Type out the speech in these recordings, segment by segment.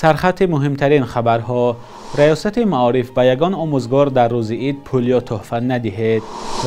Сархати муҳимтарин хабарҳо. Раёсати маориф ба ягон омӯзгор дар рӯзи ид пул ё тӯҳфа надиҳед.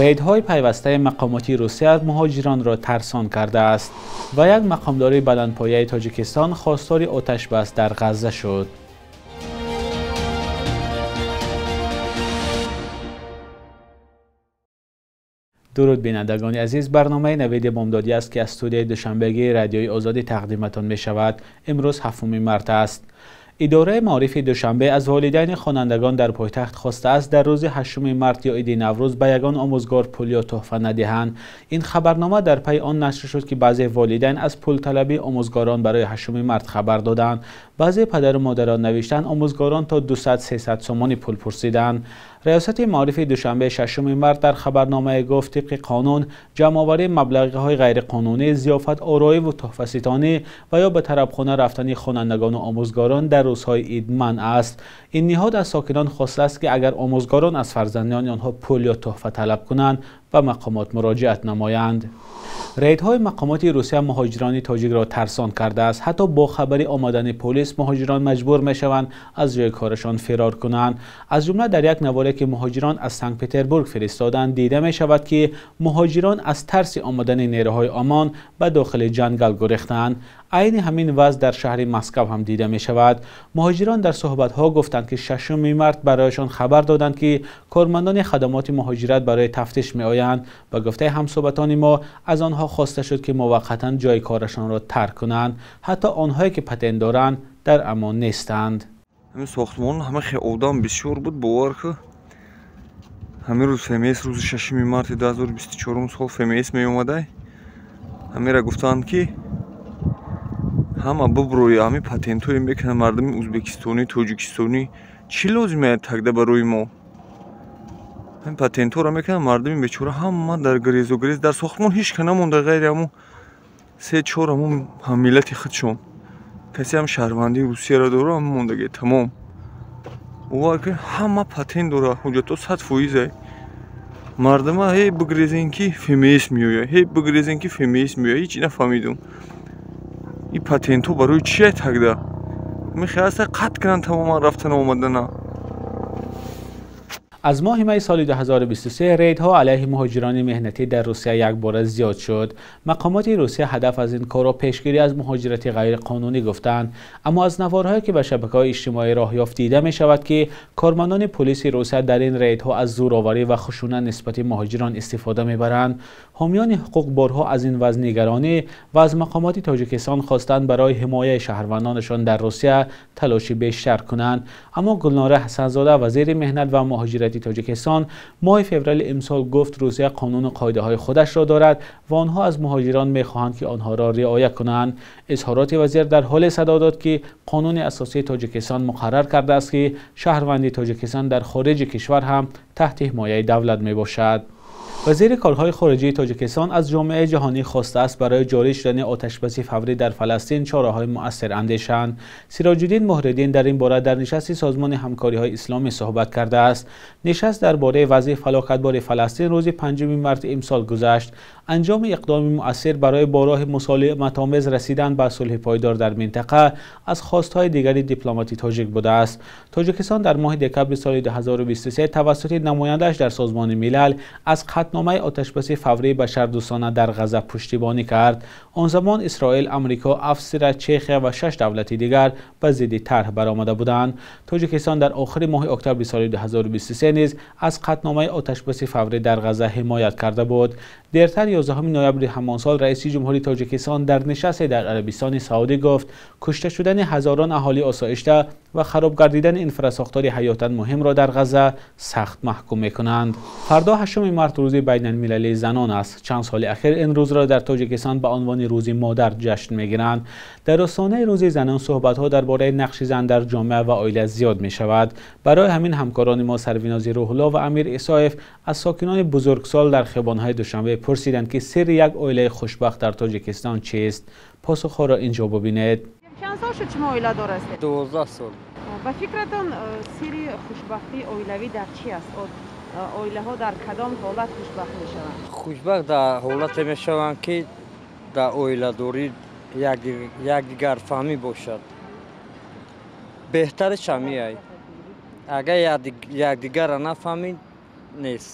Рейдҳои пайвастаи мақомоти Русия муҳоҷиронро тарсон кардааст. Ва як мақомдори баландпояи Тоҷикистон хостори оташбас дар Ғазза шуд. Дуруд бинандагони азиз, барномаи Навиди Бомдодӣ аст, ки аз студияи Душанбегии Радиои Озодӣ тақдиматон мешавад. Имрӯз 7 март аст. Идораи маорифи Душанбе аз волидайни хонандагон дар пойтахт хостааст дар рӯзи 8 март ё иди Наврӯз ба ягон омӯзгор пул ё тӯҳфа надиҳанд. Ин хабарнома дар пайи он нашр шуд, ки баъзе волидайн аз пулталабии омӯзгорон барои 8 март хабар доданд. Баъзе падару модарон навиштанд, омӯзгорон то 200-300 сомонӣ пул пурсиданд. Раёсати маорифи Душанбе 6 март дар хабарномае гуфт, тибқи қонун ҷамъоварии маблағҳои ғайриқонунӣ, зиёфат ороӣ ва тӯҳфаситонӣ ва ё ба тарабхона рафтани хонандагону омӯзгорон дар рӯзҳои ид манъ аст. Ин ниҳод аз сокинон хостааст, ки агар омӯзгорон аз фарзандони онҳо пул ё тӯҳфа талаб кунанд, ба мақомот муроҷиат намоянд. Рейдҳои мақомоти Русия муҳоҷирони тоҷикро тарсон кардааст. Ҳатто бо хабари омадани полис муҳоҷирон маҷбур мешаванд аз ҷои корашон фирор кунанд. Аз ҷумла дар як наворе, ки муҳоҷирон аз Санкт-Петербург фиристоданд, дида мешавад, ки муҳоҷирон аз тарси омадани нерӯҳои ОМОН ба дохили ҷангал гурехтанд. Айни ҳамин вазъ дар шаҳри Москав ҳам дида мешавад. Муҳоҷирон дар суҳбатҳо гуфтанд, ки 6 март барояшон хабар доданд, ки кормандони хадамоти муҳоҷират барои тафтиш меоянд. Ба гуфтаи ҳамсӯҳбатони мо, аз онҳо хоста шуд, ки муваққатан ҷои корашонро тарк кунанд. Ҳатто онҳое, ки патент доранд, дар амон нестанд. Ҳамин сохтмон ҳама хе одам бисёр буд, бовар ки ҳамин рӯз ФМС, рӯзи 6 марти 2024 сол ФМС меомадай. Ҳамира гуфтанд, ки ҳама буброи ҳами патентҳое мекунанд мардуми ӯзбекистонӣ, тоҷикистонӣ. Чӣ лозим аст тагда барои мо? Ҳамин патентҳоро мекунанд мардуми бечора, ҳама дар грезу грез. Дар сохтмон ҳеч ка намонда, ғайри ҳамун 3-4 ҳамун ҳаммиллати худшон. Касе ҳам шаҳрвандии Русияро дора, ҳам мондаги тамом. Бовар кунед, ҳама патент дора, ҳуҷҷатҳо 100%. Мардума ҳей бигрезен, ки ФМС меояд, ҳей бигрезен, ки ФМС меояд. Ҳеч нафаҳмидум. Ин патентҳо барои чия тагда? Мехоҳад қатъ кунанд тамоман рафтану омадана. Аз моҳи майи соли 2023 рейдҳо алайҳи муҳоҷирони меҳнатӣ дар Русия якбора зиёд шуд. Мақомоти Русия ҳадаф аз ин корро пешгирӣ аз муҳоҷирати ғайриқонунӣ гуфтанд. Аммо аз наворҳое, ки ба шабакаҳои иҷтимоӣ роҳ ёфт, дида мешавад, ки кормандони полиси Русия дар ин рейдҳо аз зӯроварӣ ва хушунат нисбати муҳоҷирон истифода мебаранд. Ҳомиёни ҳуқуқ борҳо аз ин вазъ нигаронӣ ва аз мақомоти Тоҷикистон хостанд барои ҳимояи шаҳрвандонашон дар Русия талоши бештар кунанд. Аммо Гулнора Ҳасанзода, вазири меҳнат ва муҳоҷирати Тоҷикистон, моҳи феврали имсол гуфт, Русия қонуну қоидаҳои худашро дорад ва онҳо аз муҳоҷирон мехоҳанд, ки онҳоро риоя кунанд. Изҳороти вазир дар ҳоле садо дод, ки қонуни асосии Тоҷикистон муқаррар кардааст, ки шаҳрванди Тоҷикистон дар хориҷи кишвар ҳам таҳти ҳимояи давлат мебошад. Вазири корҳои хориҷии Тоҷикистон аз ҷомеаи ҷаҳонӣ хостааст барои ҷорӣ шудани оташбаси фаврӣ дар Фаластин чораҳои муассир андешанд. Сироҷиддин Муҳриддин дар ин бора дар нишасти Созмони ҳамкориҳои исломӣ суҳбат кардааст. Нишаст дар бораи вазъи фалокатбори Фаластин рӯзи 5 март имсол гузашт. Анҷоми иқдоми муассир барои бо роҳи мусолиматомез расидан ба сулҳи пойдор дар минтақа аз хостҳои дигари дипломати тоҷик будааст. Тоҷикистон дар моҳи декабри соли 2023 тавассути намояндааш дар Созмони Милал аз қатъномаи оташбаси фаврии башардӯстона дар Ғазза пуштибонӣ кард. Он замон Исроил, Амрико, Австрия, Чехия ва 6 давлати дигар ба зидди тарҳ баромада буданд. Тоҷикистон дар охири моҳи октябри соли 2023 низ аз қатъномаи оташбаси фаврӣ дар Ғазза ҳимоят карда буд. Дертар 11 ноябри ҳамон сол раиси ҷумҳури Тоҷикистон дар нишасте дар Арабистони Саудӣ гуфт, кушта шудани ҳазорон аҳолии осоишта ва хароб гардидани инфрасохтори ҳаётан муҳимро дар Ғазза сахт маҳкум мекунанд. Фардо 8 март рӯзи байналмилалии занон аст. Чанд соли ахир ин рӯзро дар Тоҷикистон ба унвони рӯзи модар ҷашн мегиранд. Дар остонаи рӯзи занон суҳбатҳо дар бораи нақши зан дар ҷомеа ва оила зиёд мешавад. Барои ҳамин ҳамкорони мо Сарвинози Рӯҳулло ва Амир Исоев аз сокинони бузургсол дар хиёбонҳои Душанбе пурсиданд, ки сирри як оилаи хушбахт дар Тоҷикистон чист. Посухҳоро инҷо бубинед. Чанд сол шуд шумо оиладор ҳастед? 12 сол. Ба фикратон сирри хушбахтии оилавӣ дар чӣ аст? Оилаҳо дар кадом ҳолат хушбахт мешаванд? Хушбахт дар ҳолате мешаванд, ки дар оиладорӣ якдигарфаҳмӣ бошад. Беҳтариш ҳамиай. Агар якдигарро нафаҳмид, нест.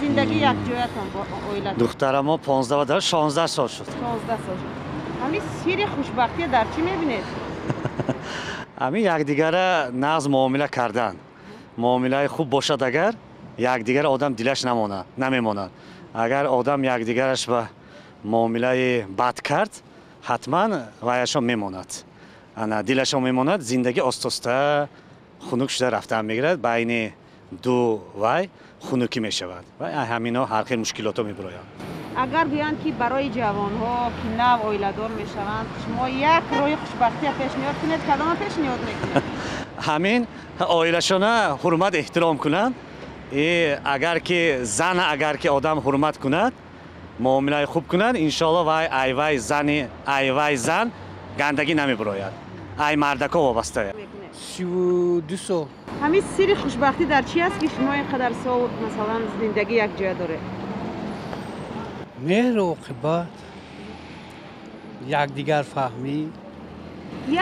Зиндагӣ якҷоятон бо оилатон? Духтарамо 15 ва 16 сол шуд. 16 сол шуд. Ҳамин сири хушбахтия дар чӣ мебинед? Ҳамин якдигарро нағз муомила кардан. Муомилаи хуб бошад агар, якдигар одам дилаш намемонад. Агар одам якдигараш ба муомилаи бад кард, ҳатман ваяшон мемонад. Ана дилашон мемонад, зиндагӣ оста-оста хунук шуда рафтан мегирад, байни ду вай хунукӣ мешавад ва ҳамино ҳар хел мушкилото мебироянд. Агар гӯянд ки барои ҷавонҳо ки нав оиладор мешаванд, шумо як роҳи хушбахтия пешниҳод кунед, кадома пешниҳод мекунед? Ҳамин оилашона ҳурмат эҳтиром кунанд. Агар ки зан, агар ки одам ҳурмат кунад, муомилаи хуб кунад, иншоалло вай айвай зани айвай зан гандагӣ намебирояд. Ай мардако вобаста. 32 сол. Ҳамин сири хушбахтӣ дар чӣ аст ки шумо ин қадар сол масалан зиндагӣ якҷоя доред? Меҳру оқибат, якдигарфаҳмӣ.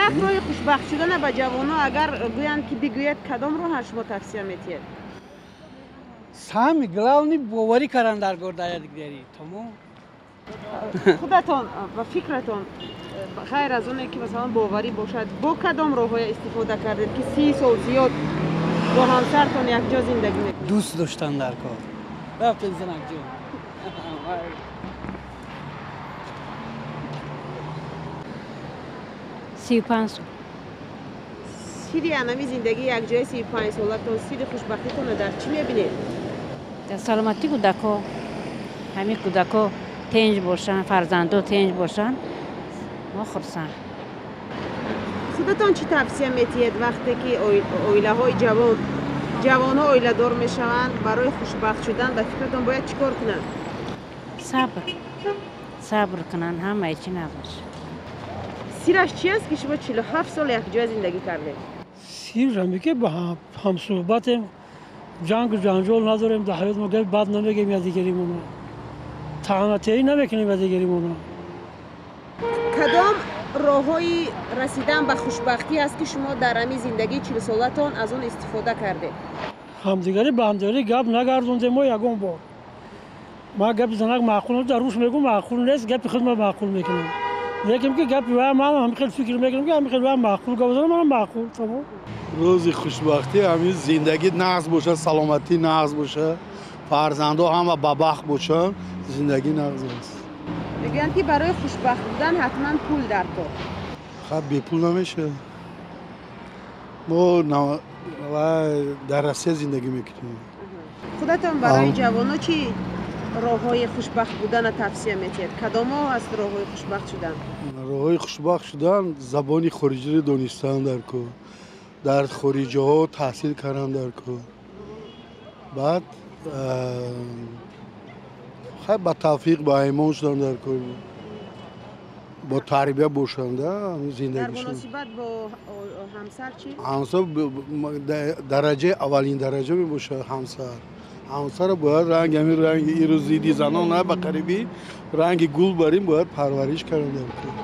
Як роҳи хушбахт шудана ба ҷавонҳо агар гӯянд ки бигӯяд, кадом роҳа шумо тавсия метиҳед? Самый главный боварӣ кардан дар кор дар якдигарӣ. Тамом. Худатон ва фикратон ғайр аз оне ки масалан боварӣ бошад, бо кадом роҳҳое истифода кардед ки 30 сол зиёд бо ҳамсартон якҷо зиндагӣ мекунед? Дӯст доштан дар кор. Рафтен занакҷон. 35 сол. Сири анами зиндагӣ якҷоя 35 солатон, сири хушбахтитонро дар чӣ мебинед? Дар саломатии кӯдако. Ҳамин кӯдако тенҷ бошанд, фарзандо тенҷ бошанд, мо хурсанд. Худатон чӣ тавсия метиҳед вақте ки оилаҳои ҷавонҳо оиладор мешаванд, барои хушбахт шудан ба фикратон бояд чӣ кор кунанд? Сабр. Сабр кунанд, ҳамаи чӣ набошад. Сираш чи аст ки шумо 47 сол якҷоя зиндагӣ кардед? Сирам ки ба ҳамсуҳбатем, ҷангу ҷанҷол надорем, дар ҳаёт мо гапи бад намегем якдигаримона, таънатеӣ намекунем якдигаримона. Кадом роҳҳои расидан ба хушбахтӣ аст ки шумо дар ҳамин зиндагии 40-солатон аз он истифода кардед? Ҳамдигарӣ ба ҳамдигарӣ гап нагардондем мо ягон бор. Ман гапи занак маъқул дар рӯш мегӯм, маъқул нест, гапи худ ман маъқул мекунам. Лекин ки гапи вай ман ҳам хел фикр мекунам ки ҳам хел вай маъқул гап занам, манам маъқул. Тамом. Рӯзи хушбахтӣ ҳамин зиндагӣ нағз бошад, саломатӣ нағз бошад, фарзандҳо ҳама ба бахт бошанд, зиндагӣ нағз аст. Мегӯянд ки барои хушбахт будан ҳатман пул дар кор. Хаб бепул намешавад. Мо дар Россия зиндагӣ мекунем. Худатон барои ҷавонҳо чӣ роҳҳои хушбахт буданро тавсия метиҳед? Кадомҳо аст роҳҳои хушбахт шудан? Роҳҳои хушбахт шудан забони хориҷиро донистан дар кор, дар хориҷаҳо таҳсил кардан дар кор, баъд ба тавфиқ ба аймон шудан дар кор, бо тарбия бошанд зиндагишон. Дар муносибат бо ҳамсар чӣ? Ҳамсар дараҷаи аввалин дараҷа мебошад. Ҳамсар ҳамсарро бояд ранг ҳамин ранги ирӯз зидди занон на ба қарибӣ ранги гул барин бояд парвариш кардан дар кор.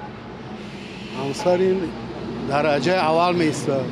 Ҳамсар ин дараҷаи аввал меистад.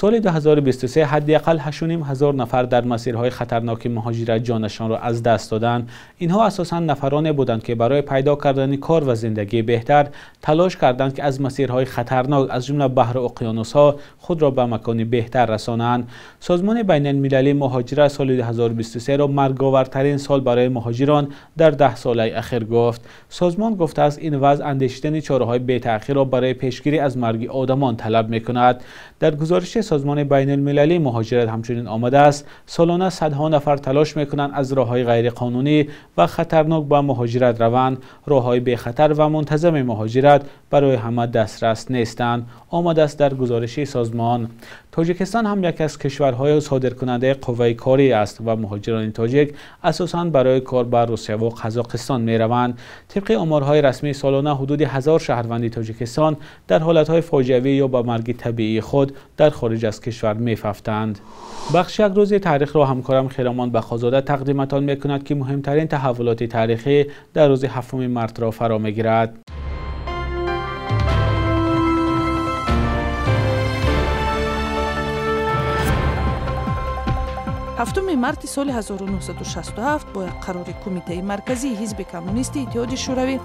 Соли 2023 ҳадди ақал 8,5 ҳазор нафар дар масирҳои хатарноки муҳоҷират ҷонашонро аз даст доданд. Инҳо асосан нафароне буданд ки барои пайдо кардани кор ва зиндагии беҳтар талош карданд ки аз масирҳои хатарнок аз ҷумла баҳру уқёнусҳо худро ба макони беҳтар расонанд. Созмони байналмилалии муҳоҷират соли 2023-ро марговартарин сол барои муҳоҷирон дар 10 солаи ахир гуфт. Созмон гуфтааст ин вазъ андешидани чораҳои бетаъхирро барои пешгирӣ аз марги одамон талаб мекунад. Дар гузориши Созмони байналмилалии муҳоҷират ҳамчунин омадааст солона садҳо нафар талош мекунанд аз роҳҳои ғайриқонунӣ ва хатарнок ба муҳоҷират раванд. Роҳҳои бехатар ва мунтазами муҳоҷират барои ҳама дастрас нестанд, омадааст дар гузориши созмон. Тоҷикистон ҳам яке аз кишварҳои содиркунандаи қувваи корӣ аст ва муҳоҷирони тоҷик асосан барои кор ба Русия ва Қазоқистон мераванд. Тибқи оморҳои расмӣ солона ҳудуди 1000 шаҳрванди Тоҷикистон дар ҳолатҳои фоҷиавӣ ё ба марги табиии худ дар хориҷ аз кишвар мефафтанд. Бахши як рӯзи таърихро ҳамкорам Хиромон Бахозода тақдиматон мекунад ки муҳимтарин таҳаввулоти таърихӣ дар рӯзи 7 мартро фаро мегирад. 7 марти соли 1967 бо як қарори Кумитаи марказии ҳизби коммунисти Иттиҳоди Шӯравӣ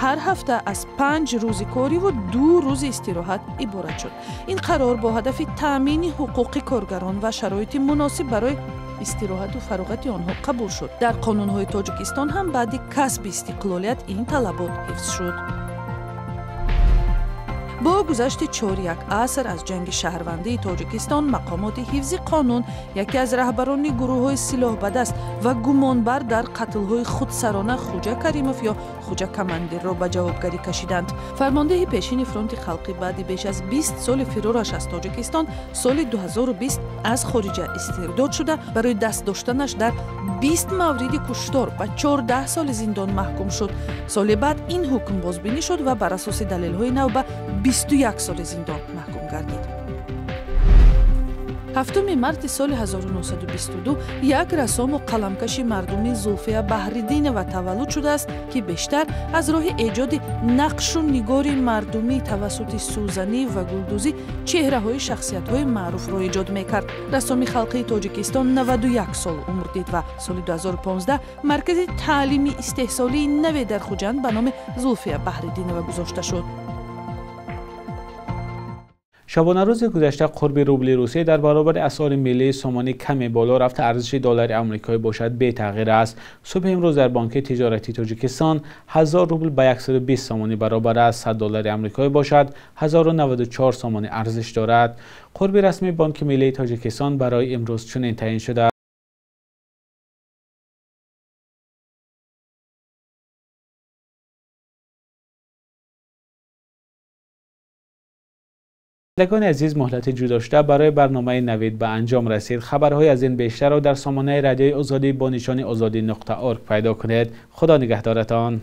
ҳар ҳафта аз 5 рӯзи кориву 2 рӯзи истироҳат иборат шуд. Ин қарор бо ҳадафи таъмини ҳуқуқи коргарон ва шароити муносиб барои истироҳату фароғати онҳо қабул шуд. Дар қонунҳои Тоҷикистон ҳам баъди касби истиқлолият ин талабот ҳифз шуд. Бо гузашти 4 аср аз ҷанги шаҳрвандии Тоҷикистон, мақомоти ҳифзи қонун яке аз раҳбарони гурӯҳҳои силоҳбадаст ва гумонбар дар қатлҳои худсарона Хуҷа Каримов ё Хуҷа Камандирро ба ҷавобгарӣ кашиданд. Фармондеҳи пешини фронти халқӣ баъди беш аз 20 соли фирораш аз Тоҷикистон соли 2020 аз хориҷа истирдод шуда, барои даст доштанаш дар 20 мавриди куштор ба 14 соли зиндон маҳкум шуд. Соли баъд ин ҳукм бозбинӣ шуд ва бар асоси далелҳои нав ба 21 соли зиндон маҳкум гардид. 7 марти соли 1922 як рассому қаламкаши мардумӣ Зулфия Баҳриддинова таваллуд шудааст, ки бештар аз роҳи эҷоди нақшу нигори мардумӣ тавассути сӯзанӣ ва гулдӯзӣ чеҳраҳои шахсиятҳои маъруфро эҷод мекард. Рассоми халқии Тоҷикистон 91 сол умр дид ва соли 2015 маркази таълими истеҳсолии наве дар Хуҷанд ба номи Зулфия Баҳриддинова гузошта шуд. Шабонарӯзи гузашта қурби рубли Русия дар баробари асъори миллии сомонӣ каме боло рафта, арзиши доллари амрикоӣ бошад бетағйир аст. Субҳи имрӯз дар Бонки тиҷоратии Тоҷикистон 1000 рубл ба 120 сомонӣ баробар аст, 100 доллари амрикоӣ бошад 1094 сомонӣ арзиш дорад. Қурби расмии Бонки миллии Тоҷикистон барои имрӯз чунин таъин шудааст. Бинандагони азиз, муҳлати ҷудошуда барои барномаи Навид ба анҷом расид. Хабарҳои аз ин бештарро дар сомонаи радиои Озодӣ бо нишони ozodi.org пайдо кунед. Худо нигаҳдоратон.